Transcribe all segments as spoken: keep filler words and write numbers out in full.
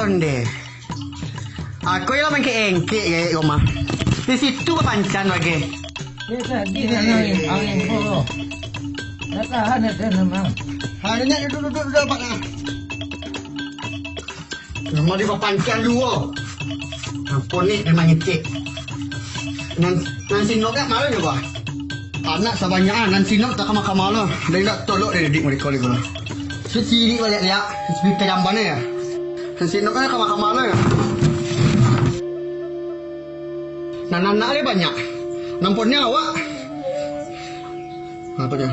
Onde. Aku iyo lah mangkek-engkek gaek ko mah. Di situ bapancan bagai. Dia tadi nak naik angin ko. Tak tahan ado memang. Ha, nyo duduk-duduk dulu, Pak, nah. Rumah di bapancan dulu. Ampun ni, memang ngecek. Nan, nan sinok kan malu jo, Bah. Anak sabanyak ah, nan sinok tak kama-kama lo. Dari nak tolok dari didik mereka ni ko. Secilik baliak-liak, sejuta jamban ya. Nan sinok kan kama-kama lo ya. Nan anak ni banyak. Nan ponnya awak. Apa dia?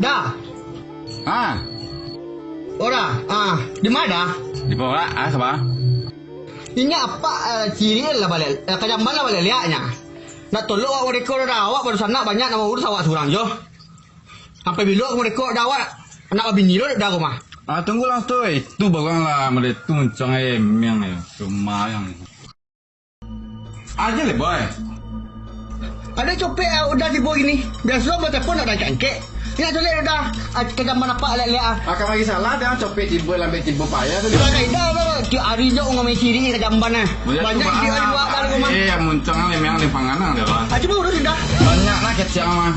Dah. Ah. Ora, ah, di ma dah? Di bawah, ah, saba? Inyo apak, eh, ciri lah baliak, eh, ka jamban lah baliak-liaknyo. Nak tolok awak mereka dah, awak baru sanak banyak nak urus awak surang jo. Sampai bilo awak mereka dah awak nak babini lo dah rumah. Ah, tunggulah tu, eh. Tu barang lah, model tu muncang eh, miang eh. Cuma yang Aja leh, boy. Ado copek ah, udah tibo gini. Biaso batelepon nak dah cangkek. Nak colek udah, ah, ka jamban apak liak-liak ah. Akan lagi salah, dah copek tibo, lambek tibo payah tu. Sudah kaidah lah, tiap hari jo ngomel ciri ka jamban ah. Banyak ide ah, buat dalam rumah. Eh, yang muncang lah, memang di panganang dia lah. Ah, cuba urus dah. Banyak lah kecek mah.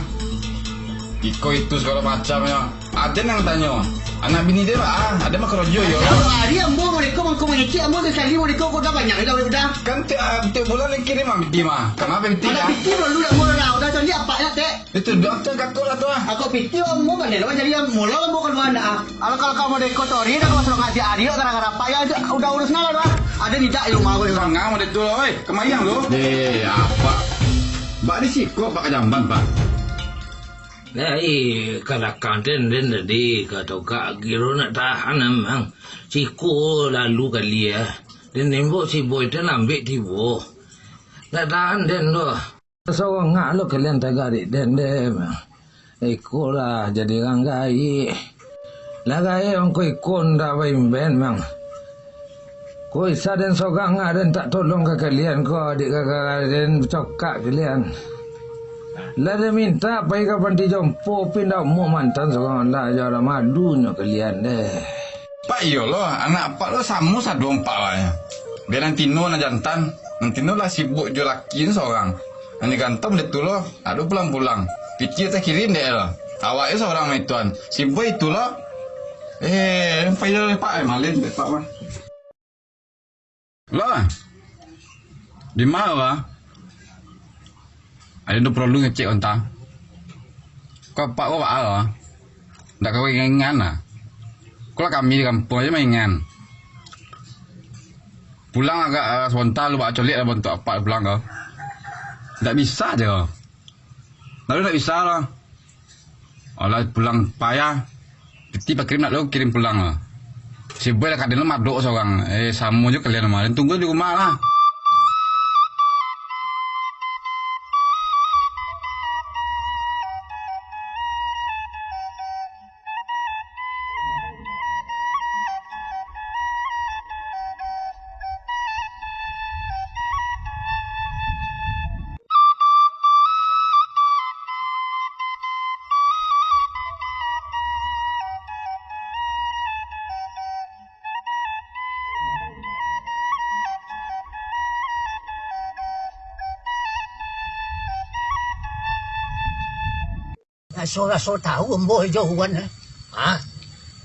Iko itu segala macam ya. Aden nan tanyo, anak bini den baa, aden mah karajo yo. Ari ambo mode ko mangko mangecek ambo sakali mode ko, ko dah banyak dah udah. Kan tiok, ah, tiok bulan den kirim mah piti mah. Kama piti mah? Piti baru lah mode dah, udah cari apak nak tek. Itu dah tu gakok lah tu ah. Ako piti ambo pandai lah cari, mode lah ambo kalua nak ah. Alah kalau kamu mode ko tori dah, kalau sudah ngaji ari yo, gara-gara apak yo, udah urus nah lah tu ah. Aden idak di rumah ko. Sangang mode tu lah, oi. Kemayang tu. Eh, apak. Bak di siko, bak ka jamban, Pak. Lai, ka lakang den, den tadi ka togak, giro nak tahan amang. Siko lalu kali ah. Den tembok si Boy tu lambek tibo. Nak tahan den doh. Sorongak lo kalian tagarik den deh, amang. Iko lah jadi urang gaek. Lah gaek ongko iko ndak baimben, amang. Ko isa den sorang, aden tak tolong ka kalian ko, adik kakak aden cokak kalian. Lah den mintak pai ka panti jompo, pi ndak amuah mantan sorang, lah jo lah madunyo kalian deh. Pak iyo lo, anak apak lo samo sado ampek lah. Bia nan tino nan jantan, nan tino lah sibuk jo laki sorang. Nan gantong dek tu lo, ado pulang-pulang. Piti teh kirim dek lo. Awak iyo sorang maituan. Sibuk itu lo. Eh, pai lo, Pak, eh, malin dek Pak mah. Lah. Di ma, Bah? Aden tu paralu ngecek onta. Ko apak ko baa, Bah? Ndak kawa ingan-ingan lah. Ko lah kami di kampuang ajo maingan. Pulang agak, eh, sabanta lu, baa caliak lah bantuak apak pulang ko. Ndak bisa jo. Lalu ndak bisa lah. Alah pulang payah. Piti pakirim nak lo kirim pulang lo. Si Boy lah kaden lo madok sorang. Eh, samo jo kalian mah. Tunggu di rumah lah. Raso-raso tau ambo jo Wan, eh. Ha?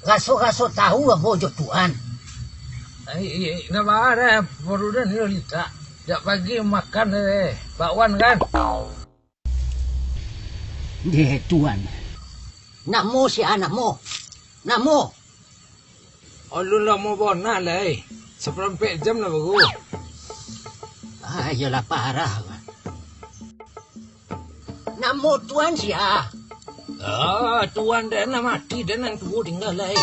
Raso-raso tau ambo jo Tuan. Ai, ai, ndak baa, Prudent, iyo litak. Jak pagi makan, eh, bakwan kan? Deh, Tuan. Namo sia, namo? Namo? Alun lamo bona lai. Saparampek jam lah baru. Ah, iyolah parah. Namo Tuan sia? Ah, Tuan den lah mati, den nan tuo tingga lai.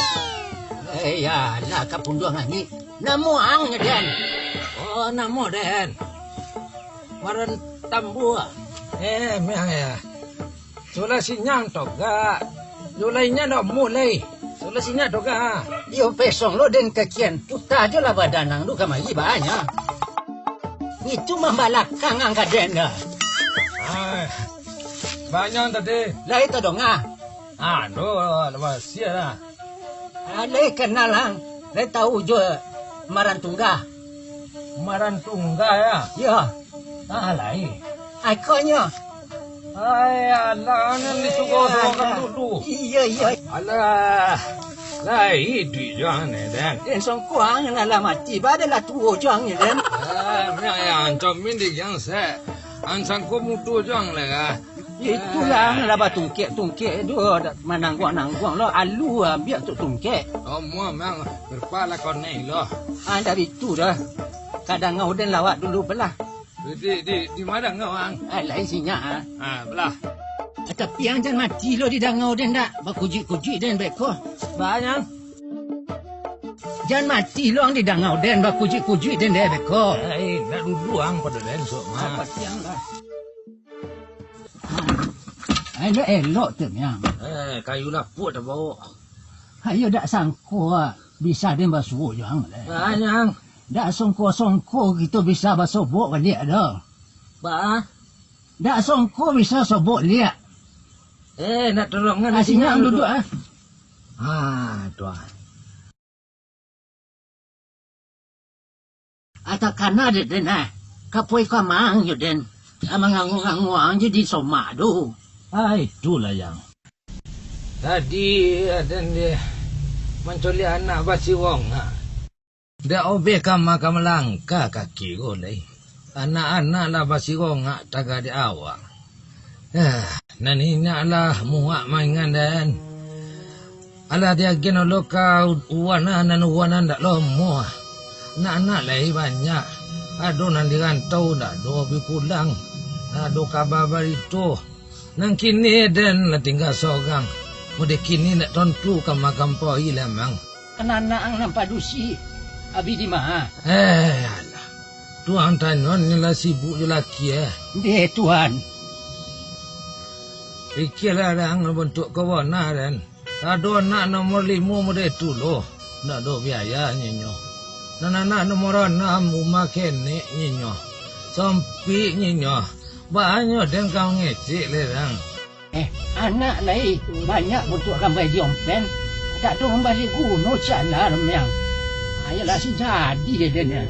Eh, iyolah, ka punduang angik. Namo ang nyo den? Oh, namo den. Waran Tambua. Eh, miang ya. Sulah sinyang togak. Sulah inya dak muah lai. Sulah sinyang togak, ha. Iyo pesong lo den kakian. Puta jo lah badanang tu kamari banyak. Itu mambalakang ang ka den dah. Ah, banyak tadi. Lai todonga. Ado, lah basiah lah. Alai kenal ang, lai tahu jo Maran Tunggah. Maran Tunggah, ya? Ya. Ah, lai. Ai, konyo. Ai, alah, nan disuruh-suruhkan dulu. Iya, iya. Alah, lai iduik jo ang ni, Den. Eh, songko ang nan lah mati, ba ado lah tuo jo ang ni, Den. Ah, yang, yang, comin di yang se. Ang sangko mudo jo ang lah. Itulah, lah batungkek-tungkek tu, manangguang-nangguang lo, alu ambiak tu tungkek. Omo memang berpala konai lo. Ah, dari tu dah. Kadang Auden lawak dulu belah. Di, di, di mana ngau ang? Ah, lain sinya, ah. Ah, belah. Ah, tapi ang jan mati lo di dangau den dak? Bakujuik-kujuik den beko. Banyak. Jan mati lo ang di dangau den, bakujuik-kujuik den dek beko. Eh, nak dulu ang pada den sok mah. Apa tiang lah. Elok-elok tu, Miang. Eh, kayu lapuak tabawok. Ayo dak sangko bisa den basuo jo ang leh. Ah, Nyang. Dak songko-songko kito bisa basobok baliak doh. Ba? Dak songko bisa sobok liak. Eh, nak tolongan. Ah, sini ang duduk, ah. Ah, tuan. Atakana dek den, ah. Kapoi ka maang jo den. Ah, manganguang-anguang jo di somak tu. Ah, itulah, Yang. Tadi aden deh mancoliak anak basirongak. Dak obeh kama ka malangkah kaki ko lai. Anak-anak lah basirongak tagak di awak. Ah, nan inyak lah muak maingan den. Alah diagian Allah ka uwanan nan uwanan dak lomo. Anak-anak lai banyak. Ado nan di rantau dak ado bi pulang. Dak ado kaba barito. Nan kini den lah tingga sorang. Mode kini ndak tontu ka makampoi lah, Mang. Anak-anak ang nan padusi, abi di ma? Eh, alah. Tuang tanyo ni lah sibuk jo laki, eh. Deh, Tuan. Pikirlah dang bantuak kawana, den. Ado anak nomor limo mode tu lo. Ndak ado biaya nyinyo. Nan anak nomor anam umah kenek nyinyo. Sompik nyinyo. Banyak den ka mangecek le dang. Eh, anak lai banyak bantuak gambai di ompen. Dak ado mambali guno cak lah, Miang. Ayolah si jadi deh den.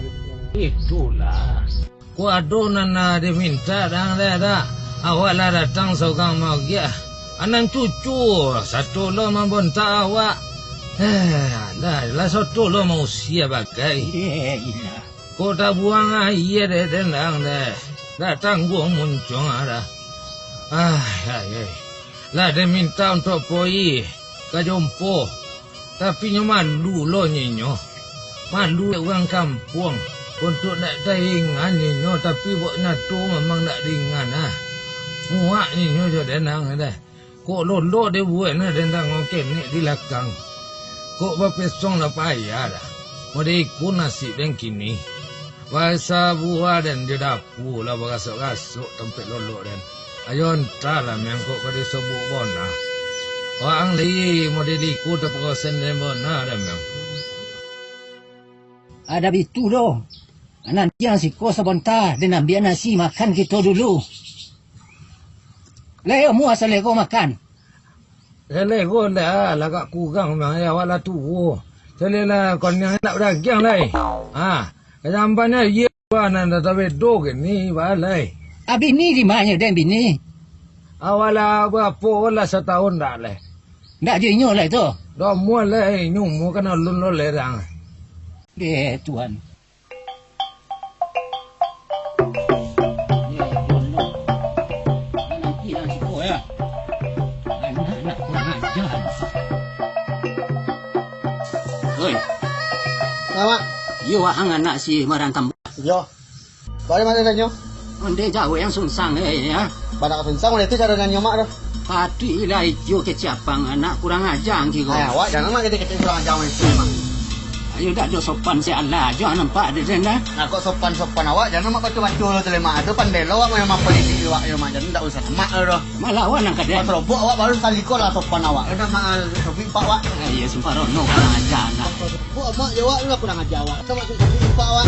Itulah. Kok ado nan lah dimintak dang deh dak? Awak lah datang sorang maagiah. Anan cucu sato lo mambontak awak. Eh, lah, lah sato lo mausia bagai. Eh, ilah. Kok tabuang aia deh den dang deh. Dak tangguang muncuang dah. Ah, ai, ai. Lah den mintak untuak poi ka jompo. Tapi nyo malu lo nyinyo. Malu urang kampuang. Untuak nak taingan nyinyo, tapi buek nyato mamang nak diingan ah. Muak nyinyo jo den dang deh. Kok lolok deh buek nah den dang kenek di lakang. Kok bapesong lah payah dah. Mode iko nasib den kini. Basa buah den jo dapu lah barasok-rasok tampek lolok den. Ayo antahlah, Miang, kok ka disobok bona. Waang lai mode iko taparosen den bona dah, Miang. Ada bitu doh. Nantiang siko sabonta, den ambiak nasi makan kito dulu. Lai amuah salego makan. Salego ndak, lah agak kurang, Miang, awak lah tuo. Salego lah koniang nak badagiang lai. Ha, kajambanyo iyo. Wah, nan dah tabedo kini, balai. Ah, bini di manyo den, bini? Awak lah barapo lah satahun dak leh. Ndak jo inyo lai tu? Dah umua lai, inyo umua kan alun lo lerang. Deh, Tuhan. Ya, ya, ya. Nanti lah siko, ya. Anak-anak kurang ajar. Oi. Awak. Iyo, wahang anak si Marantambah. Iyo. Baa mano danyo? Onde jauah yang sunsang, eh, ya. Bana sunsang, onde tu caro danyo mak tu. Patuiklah iyo kecapang, anak kurang aja ang kiro. Eh, awak jangan mak kecek-kecek kurang aja mak itu, mak. Ayo, dak ado sopan se alah, jo nampak dek den dah. Nah, kok sopan-sopan awak, jangan mak baco-baco tu leh, mak. Ado pandai lo awak main politik awak, yo, mak. Jangan dak usah mak tu. Malawan nang ka den. Pas robok awak baru sakali ko lah sopan awak. Dah mak, sobik pak awak. Eh, iyo, sumpah rono kurang aja anak. Buek amak jo awak tu lah kurang aja awak. Ado maksud satu lupa awak.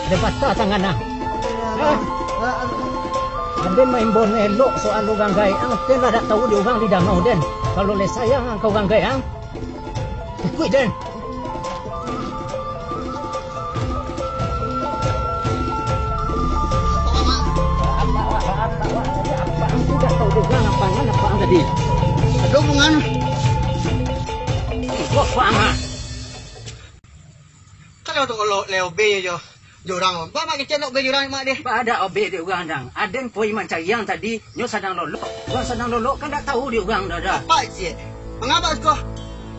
Ado patah tangan ah. Hah? Den maimbau elok soal urang gaek ang, den lah dak tahu di urang di danau den. Kalau lai sayang ang ka urang gaek ang, ikuik den. Abang tu dak tahu di urang apo ang, apo ang tadi. Aduh, bungan. Kok apo ang, ha? Kalau tu kalau leo be jo. Jo urang, ba mak kecek nak bagi urang mak deh. Ba dak obek dek urang dang. Aden poi mancari ang tadi, nyo sadang lolok. Urang sadang lolok kan dak tahu dek urang dah dah. Apak cek. Mangapa suko?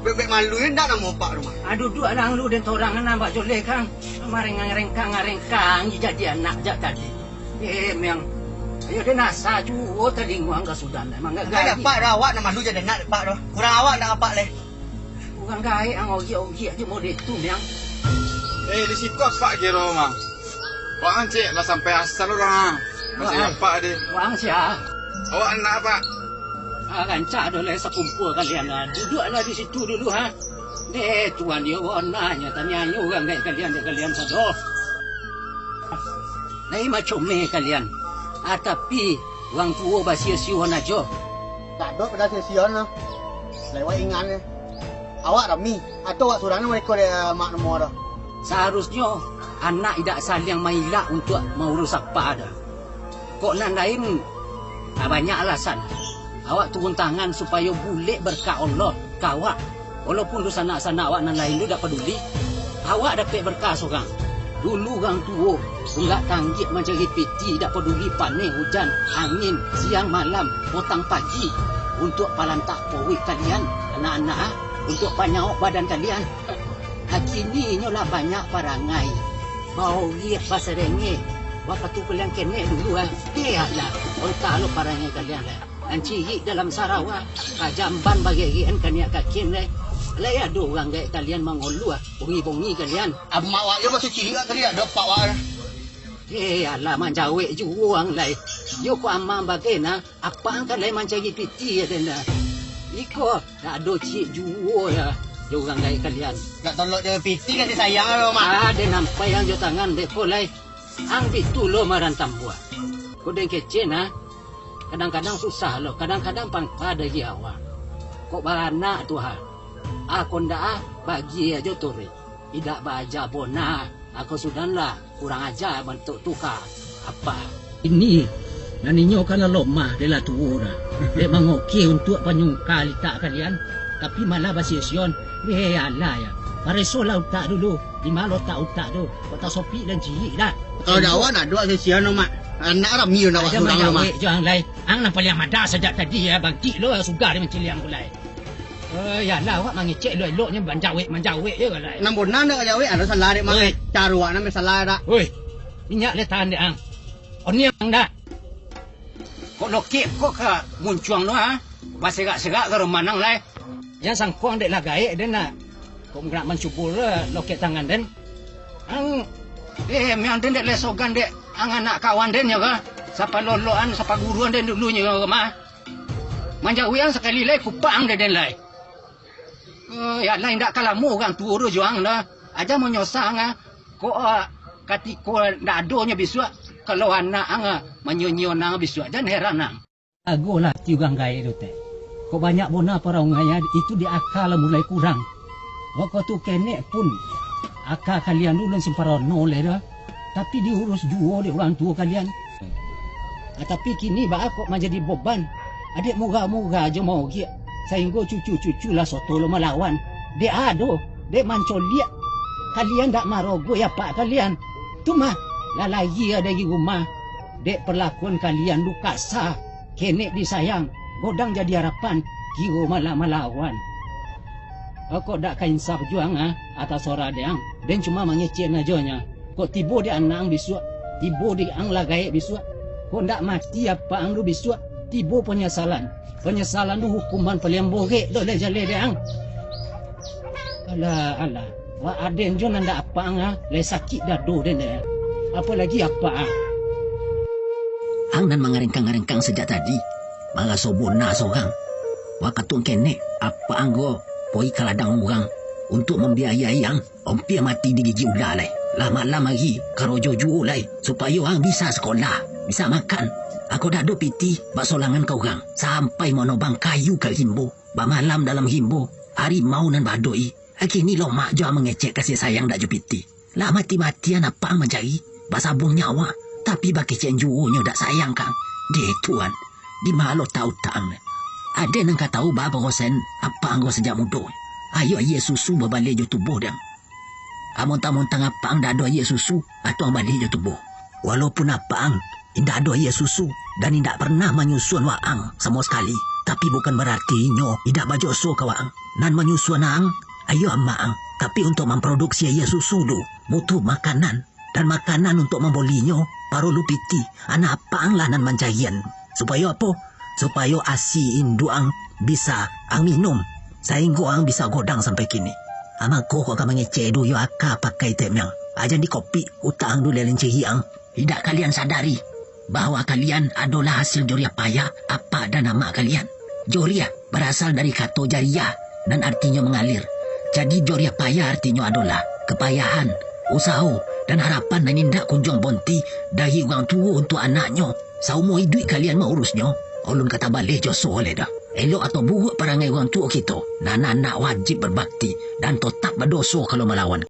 Bek-bek malu yo ndak namo apak rumah. Ah, duduak lah lu den torang nan bak joleh kang. Marengkang-rengkang-rengkang jadi anak jak tadi. Eh, miang. Ayo den asa juo tadi nguang ka sudan. Emang gak Kan gari. Apak dah awak nak malu jadi anak apak dah. Kurang awak dah apak leh. Urang gaek ang ogiak-ogiak je model tu, Miang. Eh, di situ apak kiro, Mang. Wak ang cek lah sampai asal urang, ah. Masih Wah, apak deh. Wang sia? Awak anak apak? Ah, rancak doh lah sakumpul kalian lah. Duduaklah di situ dulu, ha. Deh, tuan dia, wah, nanya, tanya urang gaek kalian, dek kalian sado. Lai macomeh kalian. Ah, tapi, urang tuo basio-sion ajo. Tak ado pado sio-sion lah. Lewat ingan deh. Awak rami, atau awak surang ni mereka deh, mak namo dah. Saharusnyo, anak indak saliang mailak untuak maurus apa dah. Kok nan lain, ah, banyak alasan. Awak turun tangan supayo bulek berkah Allah ka awak. Walaupun dunsanak-sanak awak nan lain tu dak paduli, awak dapek berkah surang. Dulu urang tuo, tunggak tanggiak mancari piti, dak paduli paneh, ujan, angin, siang malam, potang pagi, untuak palantak porik kalian, anak-anak, ah, untuak panyaok badan kalian. Ah, kini inyo lah banyak parangai, baogiak, basarengeh, wakatu kalian kenek dulu, ah. Eh, alah, ontak lo parangai kalian lah. Nan cirik dalam sarawa, ka jamban bagegehan kaniak kakin lai. Lai ado urang gaek kalian mangoluah, bongi-bongi kalian. Amak wak yo basuo cirik wak tadi ado apak wak. Eh, alah manjawek juo ang lai. Yo ko amang bagai nah, apak ang kan lai mancari piti ya den dah. Iko, dak ado cirik juo ya, jo urang gaek kalian. Dak tolok jo piti kan disayang lo, Mak. Ah, den nampai ang jo tangan dek ko lai. Ang bitu lo marantam buah. Ko den kecek nah. Kadang-kadang susah lo, kadang-kadang pangka dari awak. Kok baranak tu ha? Ah, kok ndak ah, bagi ajo tu re. Idak baaja bona, ako sudanlah, kurang aja bantuak tu ka apa. Ini, nan inyo kan lah lomah, dek lah tuo dah. Dek mangoke untuak panyungka litak kalian, tapi malah basion-sion. Eh, alah ya. Paresolah utak dulu. Di ma lotak utak tu? Kok tasopik dan cirik dah. Kalau dak awak nak duak sesian tu, Mak. Anak rami nak awak surang tu, Mak. Manjawek jo ang lai. Ang nan paliang madah sajak tadi ya, bangkik lo sudah dia manciliang tu lai. Eh, yalah, awak mangecek elok-eloknyo, manjawek-manjawek je lah. Nan bona nak jawek, ado salah dek, Mak. Oi. Caro awak nan salah dak? Oi. Minyak le tahan dek ang. Oni ang dak? Kok lokek kok ka muncuang tu, ha? Baserak-serak ka rumah nang lai. Jan sangkuang dek lah gaek den nak. Kok nak mancubo lah lokek tangan den. Ang, eh, miang den dek lesogan dek ang anak kawan den yo ka? Sapa loloan, sapa guruan den dulu nyo ka mah. Manjauhi ang sakali lai, kupak ang dek den lai. Eh, ya lah, indak ka lamo urang tuo tu jo ang dah. Aja manyosah ang ah. Kok, ah, katiko ndak adonyo bisuak, kalau anak ang, ah, manyonyo ang bisuak, jan heran ang. Agolah ati urang gaek tu teh. Kok banyak bona paraungai, itu di aka lah mulai kurang. Wakatu kenek pun, aka kalian tu ulun samparono lai dah. Tapi diurus juo dek urang tuo kalian. Ah, tapi kini baa kok manjadi boban? Adek murah-murah jo maogiak, sainggo cucu-cucu lah soto lo malawan. Dek ado, dek mancoliak. Kalian dak marogoi apak kalian. Tu mah, lah lahia dari rumah. Dek perlakuan kalian tu kasa, kenek disayang, godang jadi arapan, kiro malah malawan. Kok dak ka insaf juo ang, ah, atas sora dek ang. Den cuma mangecek ajo nyo. Kok tibo di anak ang bisuak, tibo di ang lah gaek bisuak. Kok ndak mati apak ang tu bisuak, tibo panyasalan. Panyasalan tu hukuman paliang borek tu lah jaleh dek ang. Alah, alah. Wak aden jo nan dak apak ang, ah, lai sakik dado den dek ang. Apolagi apak ang. Ang nan mangarengkang-ngarengkang sajak tadi, maraso bona sorang. Wakatu kenek, apak ang ko poi ka ladang urang untuak mambiayai ang. Ompia mati digigik ula lai. Lah malam ari, karojo juo lai, supayo ang bisa sakolah, bisa makan. Ako dak ado pitih, bak solangan ka urang, sampai manobang kayu ka rimbo, bamalam dalam rimbo, harimau nan baadok i. Kini lomak jo mangecek kasih sayang dak jo pitih. Lah mati-matian apak ang mancari, basabuang nyawa, tapi bakecek juo nyo dak sayang kang. Deh Tuan, di ma lo tau tang? Ade nan ka tau ba porosen apak ang ko sajak mudo. Ayo aia susu babaleh jo tubuah dang. Amontang-montang apak ang dak ado aia susu, atuang baleh jo tubuah. Walaupun apak ang indak ado aia susu, dan indak pernah manyusuan waang samo sakali, tapi bukan bararti inyo indak bajoso ka waang. Nan manyusuan ang, ayo amak ang, tapi untuak mamproduksi aia susu tu butuh makanan, dan makanan untuak mambolinyo paralu pitih, anak apak ang lah nan mancarian. Supayo apo? Supayo asi induak ang bisa ang minum, sainggo ang bisa godang sampai kini. Amako kok ka mangecek du yo aka pakai temiang. Ajan dikopik utak ang du lelen ciri ang. Indak kalian sadari bahwa kalian adolah hasil joriah payah apak dan amak kalian? Joriah barasal dari kato jariah, nan artinyo mangalir. Jadi joriah payah artinyo adolah kapayahan, usaho, dan harapan nan indak kunjuang bonti dari urang tuo untuak anaknyo. Saumua iduik kalian maurusnyo, ulun ka tabaleh joso lai doh. Elok atau buruak parangai urang tuo kito, nan anak wajib babakti dan totap badoso kalau malawan.